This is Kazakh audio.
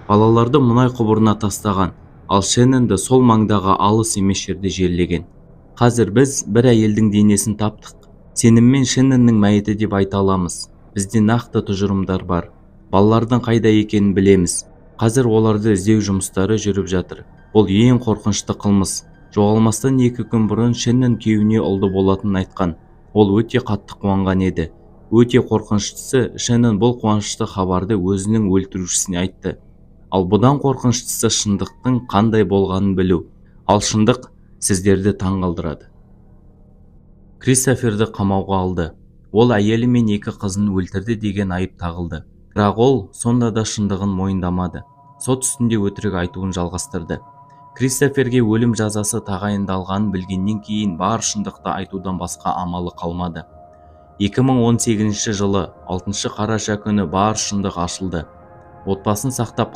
Балаларды мұнай құбырына тастаған, ал Шеннонды сол маңдағы алыс емес жерде жерлеген. Қазір біз бір әйелдің денесін таптық. Сеніммен Шеннонның мәйіті деп айта аламыз. Бізде нақты тұжырымдар бар. Балалардың қайда екенін білеміз. Қазір оларды іздеу жұмыстары жүріп жатыр. Бұл ең қорқынышты қылмыс. Жоғалмастан 2 күн бұрын Шеннон күйеуіне ұлды болатынын айтқан. Ол өте қатты қуанған еді. Өте қорқыныштысы, Шеннон бұл қуанышты хабарды өзінің өлтірушісіне айтты. Ал бұдан қорқыныштысы – шындықтың қандай болғанын білу. Ал шындық сіздерді таңғалдырады. Кристоферді қамауға алды. Ол әйелі мен екі қызын өлтірді деген айып тағылды. Бірақ ол сонда да шындығын мойындамады. Сот үстінде өтірік айтуын жалғастырды. Кристоферге өлім жазасы тағайындалғанын білгеннен кейін бар шындықты айтудан басқа амалы қалмады. 2018 жылы 6 қараша күні бар шындық ашылды. Отбасын сақтап